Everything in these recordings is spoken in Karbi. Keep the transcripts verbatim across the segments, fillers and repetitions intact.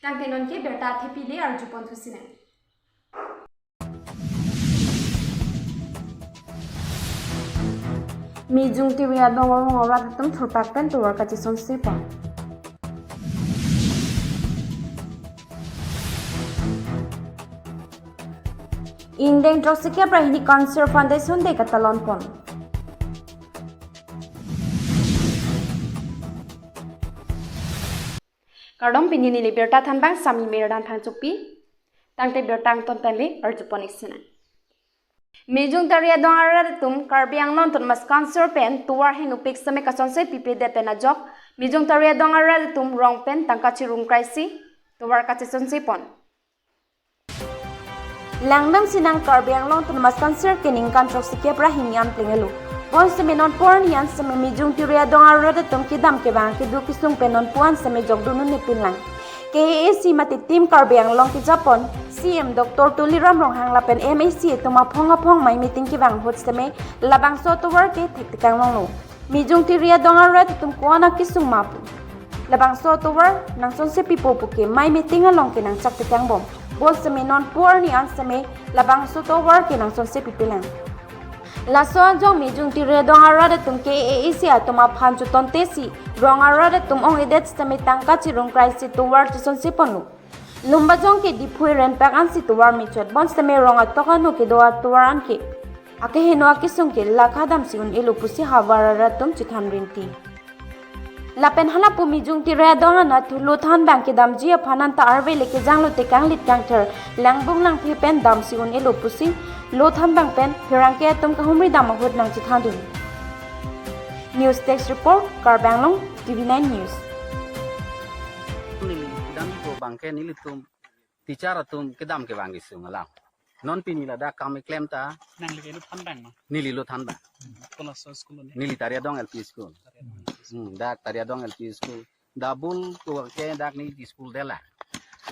Tangte non ke birta thepi le arjupon thusinang. Mijung Tiri adong arong arat atum thurpak pen tovar kachesonse pon. Ingdeng throksi kep ra hini Cancer Foundation Day katalon pon. Kardom, pini neli birta thanbang Sami Mirdan Phangchopi. Tangte birta angton pen le arjupon iksinang. Mijung Tiri adong arat atum Karbi Anglong Autonomous Council pen tovar henupik seme kachonse pipedet pen ajok, Mijung Tiri adong arat atum rong pen tangka chirung kraisi tovar kachesonse pon. Langdamsinang, Karbi Anglong Autonomous Council ke ningkan throksi kep ra hini an plengelo. Bonseme non pu arni an seme Mijung Tiri adong arat atum kedam kevang kedo kesung pen non pu an seme jokdun un-e pinlang. K A A C mate Team Karbi Anglong kejapon C M Doctor Tuliram Ronghang lapen M A C atum aphong aphong mai meeting kevang ahut seme labangso tovar ke thektekang longlo. Mijung Tiri adong arat atum ko-an akesung ma pu, labangso tovar nangsonse pipo pu ke mai meeting along ke nangchaktekang bom. Bonseme non pu arni an seme labangso tovar ke nangsonse pipelang. Laso ajok Mijung Tiri adong arat atum K A A C atum aphan chutontesi rong arat atum ong-edet seme tangka chirung kraisi tovar chesonse ponlo. Lumbajong ke Diphu Renpak ansi tovar mechot, bonseme rong atok ano kedo atovar an ke akeheno akesung ke lakha damsi un-elo pusi havar arat atum chethan rinti. Lapen halapu Mijung Tiri adong anat lo thanbang kedamji aphan anta arve le kejang lote kanglit kangther, langbung langphi pen damsi un-elo pusi lo thanbang pen pherangke atum kahumri dam ahut nangchethandun. News Desk Report, Karbi Anglong, T V nine News. Neli kedam ipo abangke nelitum teacher atum kedam kevang kesung alam. Non pini ladak kam keklem ta. Nangli ke lo thanbang ma? Neli lo thanbang. Kola so school ni? Neli Tariadong L P School. Tariadong L P School. Hmm, dak Tariadong L P School. Double to ke dak neli school detlang.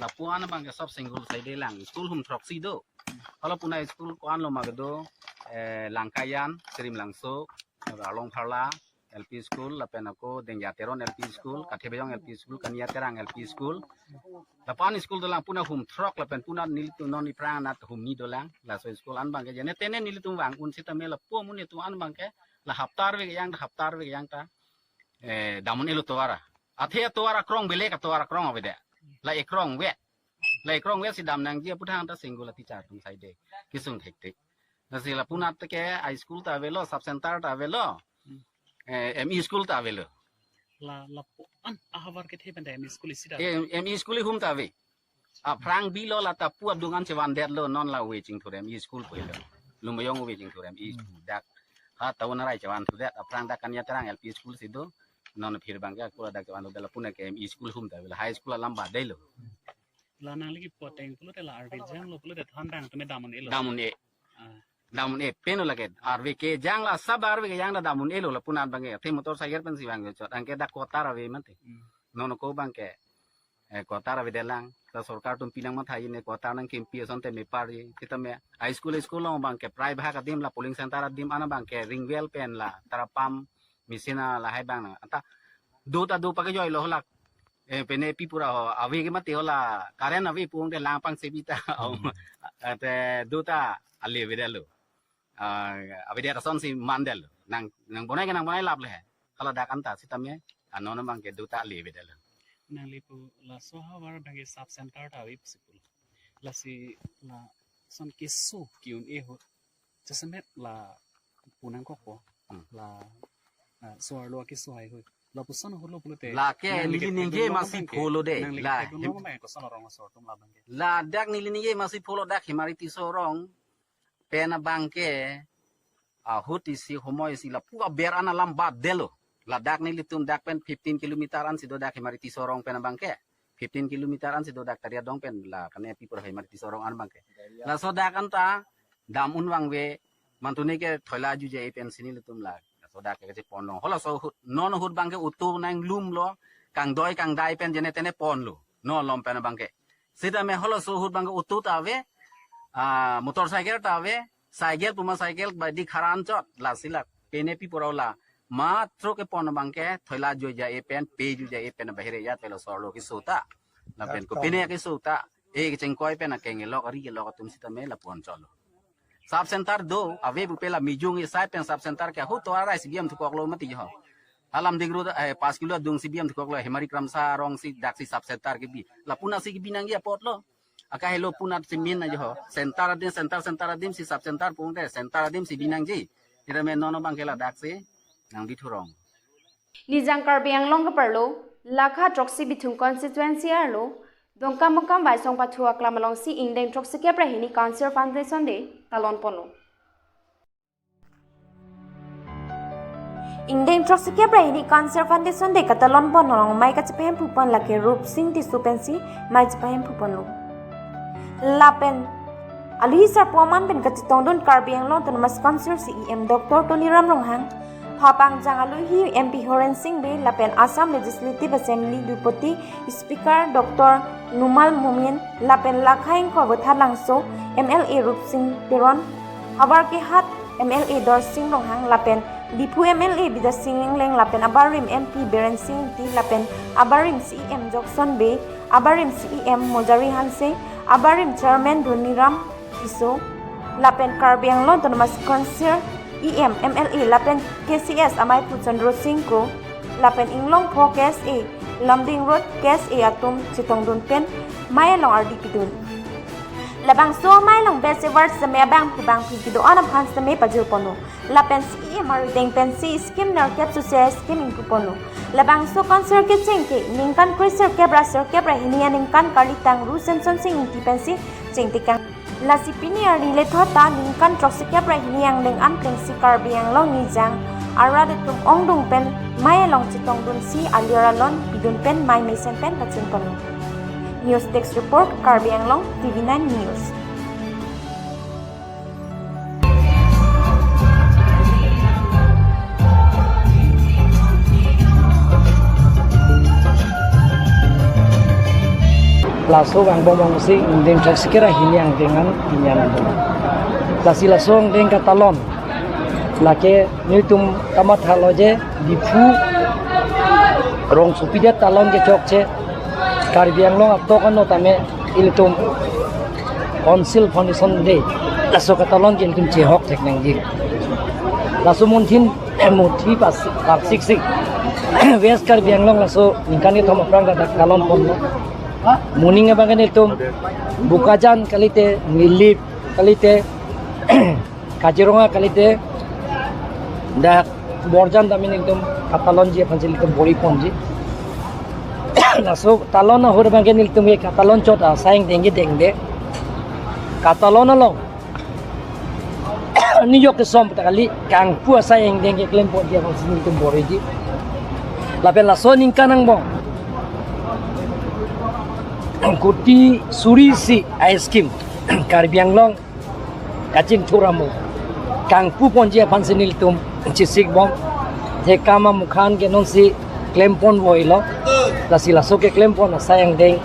Lapu an abangke sop single side lang. School hum throksi do. Hala pu na school ko-an lo ma kedo, eh, Langkayan, Srimlangso, Arlong Pharla L P School, lapen ako Dengja Teron L P School, Kathibeyong L P School, Kania Terang L P School. Lapu an school dolang pu na hum throk lapen pu na nelitum non aphrang anat hum ni dolang. Laso school an abangke jene tene nelitum vang un sitame lapu amonit atum an abangke la hapta arve kejang, hapta arve kejang ta, eh, dam un-elo tovar. Athe tovar akrong belek, tovar akrong avedet. La ekrong ave. La ekrong ave si dam nangji aputhak ta single teacher atum side kesung thekthek. Lasi lapu anat ke high school ta avelo, sub center ta avelo. Eh, M E school ta avelo. La lapu an ahavar kethe pen da M E school isi da. Eh, M E school hum ta ave. Aphrang bilo la ta pu adung an chevandetlo, non la ove chingthur M E school pu helo. Lumbajong ove chingthur M E school dak. Ha town arai chevanthurdet, aphrang dak Kania Terang L P School si do. Non phir abangke ako dak chevanthurdet lapu na ke M E school hum ta avelo, high school alam badetlo. La nangli kepu ateng pulote la arve janglo pulote thanbang atum dam un-elo. Dam un-e. Ah. Dam un-e pen lo lake. Arve kejang la sab arve kejang la dam un-elo lapu anat abangke. Athe motorcycle pensi vang chot. Anke dak quarter ave mate. Hmm. Non ako abangke, eh, quarter avedetlang. Ta sorkar atum pinang matha ne quarter nangkimpi asonte meparji. Sitame high school, school along abangke prai bhag adim la polling center adim an abangke ring well pen la tarapam machine lahai abang nang. Anta do ta do pakejoilo hala. Eh, pene pi pura ho, ave ke mati hala, current ave pu te lang pangsepi ta. Hmm. Ante do ta ale avedetlo. Ah, avedet asonsi mandetlo. Nang, nangbonai ke nangbonai lap le. Hala dak anta sitame, ah, non abangke do ta ale avedetlo. Nangli pu laso ahavar abangke sub center ta ave pusi pulo. Lasi lason keso ke-un-e ahut jasemet lapu nangkokpo. Hmm. La, ah, so-arlo akeso haihui. Lapuson ahutlo pulote. Lake nangli neli ke ningje thekdun masi abangke, pholo de. Nangli la ke thekdun hem- abangke koson arong asor atum la abangke. Ladak neli ningje masi pholo dak Hemari Tisso arong pen abangke ahut isi homoi isi lapu aber an alam badetlo. Ladak nelitum dak pen fifteen kilometer ansi do dak Hemari Tisso arong pen abangke. Fifteen kilometer ansi do dak Tariadong pen la kane pi pura Hemari Tisso arong an abangke. Laso dak anta dam un vangve, mantune ke thoila juje pensi nelitum la. Laso dak ke cheponlong. Halaso ahut, non ahut abangke auto nanglumlo, kangdoi kangdai pen jene tene ponlo. Non along pen abangke. Sitame halaso ahut abangke auto ta ave, ah, motorcycle ta ave, cycle puma cycle ba dik haran chot, lasi la pene pi pura la. Matro kepon abangke, thoila juje pen, pe juje pen, bahire ya telo so-arlo keso ta. Lapen kopine ke so ta, eh, kechengkoi pen akeng elok, ari elok atum sitame lapu-an cholo. Sub center do, ave pupe la Mijung asai pen sub center ke ahu to arai si biam thukoklo mati ho. Alam Dingru, eh, pas kilo dung si biam thukoklo, Hemari Kramsa arong si dak si sub center kebi. Lapu-an si kebi nangji apotlo. Aka helo pu-an si min na jo. Center adim, center, center adim si sub center pungte, center adim si bi nangji. Ira me non abang ke ladak si nangbi thurong. Nijang Karbi Anglong keparlo, lakha throksi bithung constituency arlo, Dongkamukam Baisong Pathu aklam alongsi ingdeng throksikep ra hini Cancer Foundation Day talon ponlo. Ingdeng throksikep ra hini Cancer Foundation Day katalon pon along mei kachepahem pupon lake Rupsing Tisso pensi mei chepahem puponlo. Lapen aluhi sarpo aman pen kachetongdun Karbi Anglong Autonomous Council C E M Doctor Tuliram Ronghang, phapangjang aluhi M P Horen Sing Bey lapen Assam Legislative Assembly Deputy Speaker Doctor Numal Momin lapen lakha ingkoi Vothatlangso M L A Rupsing Teron, havar kehat M L A Dorsing Ronghang lapen Diphu M L A Bidya Sing Engleng lapen abarim M P Biren Sing Engti lapen abarim C E M Jokson Bey, abarim C E M Mojari Hanse, abarim Chairman Dhoniram Tisso, lapen Karbi Anglong Autonomous Council E M, M L A, lapen K C S amei pu Chandra Sing Kro, lapen Inglongpho K S A, Lumding Road K S A atum chetongdun pen mei along ardi pidun. Labangso amei along best award sitame abangphu bangphi kedo-an aphan sitame pajir ponlo. Lapen C E M arideng pensi scheme nerkep susi scheme ingpu ponlo. Labangso council kecheng ke ningkan kresirkep ra sirkep ra hini aningkan karli tangru Semson Sing Engti pensi chengtekang. Lasi pini arni lethot ta ningkan throksikep ra hini angdeng an plengsi Karbi Anglong Nijang arat atum ongdung pen mei along chetongdunsi alir alon pidun pen mei mesen pen pachun ponlo. News Desk Report, Karbi Anglong, T V nine News. Laso angbong bongsi ingdeng throksi kep ra hini angdeng an pini an. Lasi laso angdeng katalon lake nelitum kamatha lo je Diphu rongsopi det talon kechokche Karbi Anglong atok ano tame ilitum Council Foundation Day laso katalon ke ilitum chehok thek nangji. Laso munthin, eh, muthi pas parsik sik West Karbi Anglong laso ningkan kethom aphrang katalon ponlo. Moning abang ke nelitum Bokajan kalite, Nilip kalite, Kaziranga kalite, dak Borjan tame nelitum katalonji aphansi nelitum bor-i ponji. Laso talon ahut abang ke nelitum ke katalon chot asai angdeng ke dengde. Katalon along niyok kesom ta kali, kangpu asai angdeng keklem ponji aphansi nelitum bor-iji. Lapen laso ningkan angbong kuti suri isi a-scheme Karbi Anglong kachingthur amo kangpu ponji aphansi nelitum chesik bom. Thekam amukhan ke nonsi klem pon voilo. Lasi laso keklem pon asai angdeng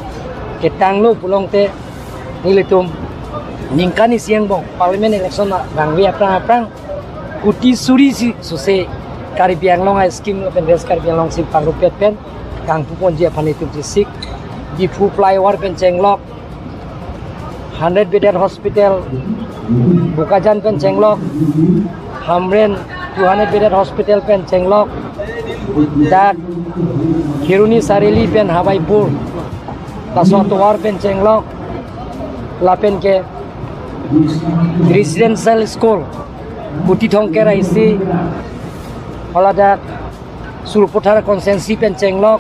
ketanglo pulote nelitum ningkan isi angbong Parliament election abangve aphrang aphrang kuti suri isi sose Karbi Anglong a-scheme lapen West Karbi Anglong si pangrumpet pen kangpu ponji aphan nelitum chesik. Diphu flyover pen chenglok, hundred bedded hospital Bokajan pen chenglok, Hamren two hundred bedded hospital pen chenglok, dak Kheroni Charili pen Hawaipur laso atovar pen chenglok, lapen ke residential school kuti thomkep ra isi, hala dak Sarupathar constituency pen chenglok,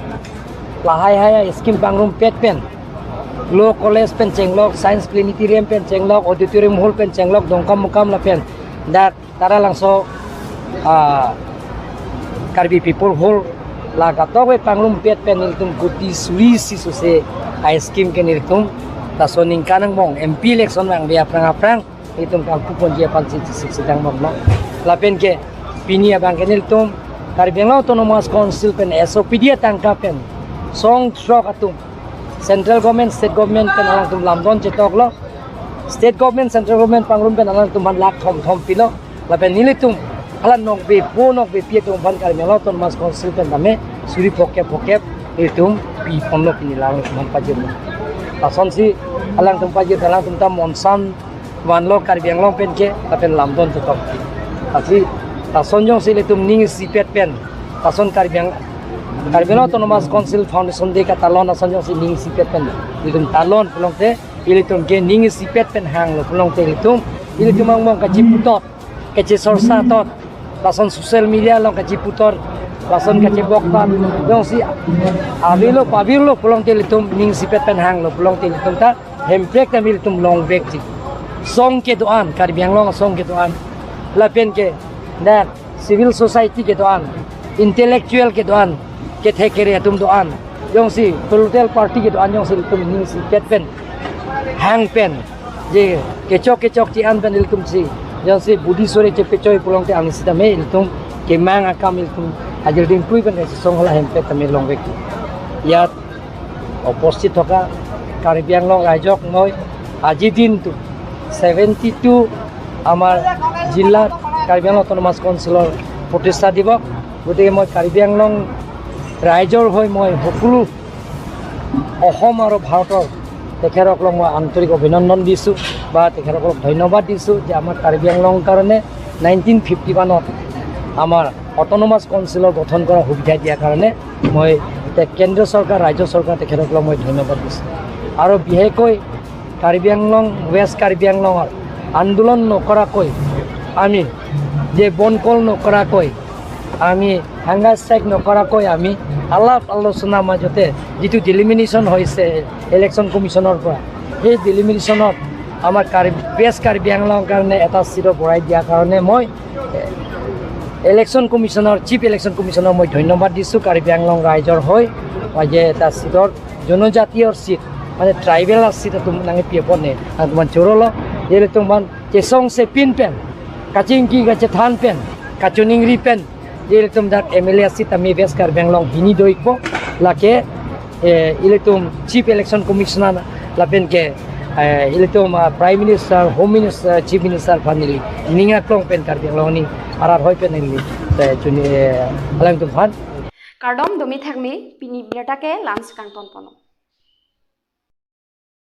lahai hai a-scheme pangrumpet pen, Law College pen chenglok, Science Planetarium pen chenglok, Auditorium Hall pen chenglok, Dongkamukam lapen dak Taralangso, ah, Karbi People Hall, la katokave pangrumpet pen nelitum kuti suri isi sose a-scheme ke nelitum laso ningkan angbong M P election abangve aphrang aphrang nelitum kangpu ponji aphansi chesik sedang bomlo. Lapen ke pini abang ke nelitum Karbi Anglong Autonomous Council pen S O P D atangka pen song throk atum Central Government, State Government pen alangtum lamdon chetoklo. State Government, Central Government pangrum pen alangtum aphan lakh thom thom pilo. Lapen nelitum hala nokbe pho nokbe pi atum aphan Karbi Anglong Autonomous Council pen tame suri phokep phokep nelitum Pi ponlo pini lang teman pajir. Lasonsi alangtum pajir, alangtum ta monsam vanlo Karbi Anglong pen ke, lapen lamdon tetok. Lasi lason jongsi ilitum ning isipet pen, lason Karbi Ang-, Karbi Anglong Autonomous Council Foundation Day katalon lason jongsi ning isipet pen ilitum talon pulote, ilitum ke ning isipet pen hanglo pulote ilitum, ilitum angbong kachiputot, kachisorsa tot, lason social media along kachiputot, lason kachiboktat, jongsi avelo pavirlo pulote ilitum ning isipet pen hanglo pulote ilitum ta Hemprek ta ilitum longvekji. Song kedo-an, Karbi Anglong song kedo-an, lapen ke dak civil society kedo-an, intellectual kedo-an, kethe kere atum do-an, jongsi political party kedo-an, jongsi ilitum ning isipet pen, hang pen, je kechok kechokche an pen ilitum si, jongsi budi sore chepechoi pulote angsitame ilitum kemang akam ilitum ajir dingpui pen isi song hala Hemprek tame longvek. ইয়াত উপস্থিত থকা কাৰ্বি আংলং ৰাইজক মই আজিৰ দিনটো, seventy two আমাৰ জিলাত কাৰ্বি আংলং অট'নমাছ কাউন্সিলৰ প্ৰতিষ্ঠা দিৱস। গতিকে মই কাৰ্বি আংলং ৰাইজৰ হৈ মই সকলো অসম আৰু ভাৰতৰ তেখেতসকলক মই আন্তৰিক অভিনন্দন দিছোঁ বা তেখেতসকলক ধন্যবাদ দিছোঁ যে আমাৰ কাৰ্বি আংলং কাৰণে নাইনটিন ফিফটি ওৱানত আমাৰ অট'নমাছ কাউন্সিলৰ গঠন কৰাৰ সুবিধা দিয়াৰ কাৰণে মই তে-, কেন্দ্ৰীয় চৰকাৰ, ৰাজ্য চৰকাৰ তেখেতসকলক মই ধন্যবাদ দিছোঁ। আৰু বিশেষকৈ কাৰ্বি আংলং, ৱেষ্ট কাৰ্বি আংলঙৰ আন্দোলন নকৰাকৈ, আমি যে বনকল নকৰাকৈ, আমি হাংগাৰ ষ্ট্ৰাইক নকৰাকৈ আমি আলাপ আলোচনাৰ মাজতে যিটো ডিলিমিনেশ্যন হৈছে ইলেকশ্যন কমিশ্যনৰ পৰা, সেই ডিলিমিনেশ্যনত আমাৰ কাৰ্বি, ৱেষ্ট কাৰ্বি আংলঙৰ কাৰণে এটা চিট বঢ়াই দিয়াৰ কাৰণে মই ইলেকশ্যন কমিশ্যনৰ, চিফ ইলেকশ্যন কমিশ্যনক মই ধন্যবাদ দিছোঁ। কাৰ্বি আংলং ৰাইজৰ হৈ মই যে এটা চিটৰ জনজাতীয় চিট, মানে tribal seat atum nangpi apot ne, ang teman chorolo, ilitum aphan chesong chepin pen, kachingki kachethan pen, kachoningri pen, ilitum dak M L A seat tame West Karbi Anglong hini do-ikpo, lake, eh, ilitum Chief Election Commissioner lapen ke, eh, ilitum, ah, Prime Minister, Home Minister, Chief Minister aphan neli ning aklong pen Karbi Anglong aning arat hoi pen neli, eh, chuni, eh, alangtum aphan. Kardom domi thakmi, pini birta ke la-ansi kangton ponlo.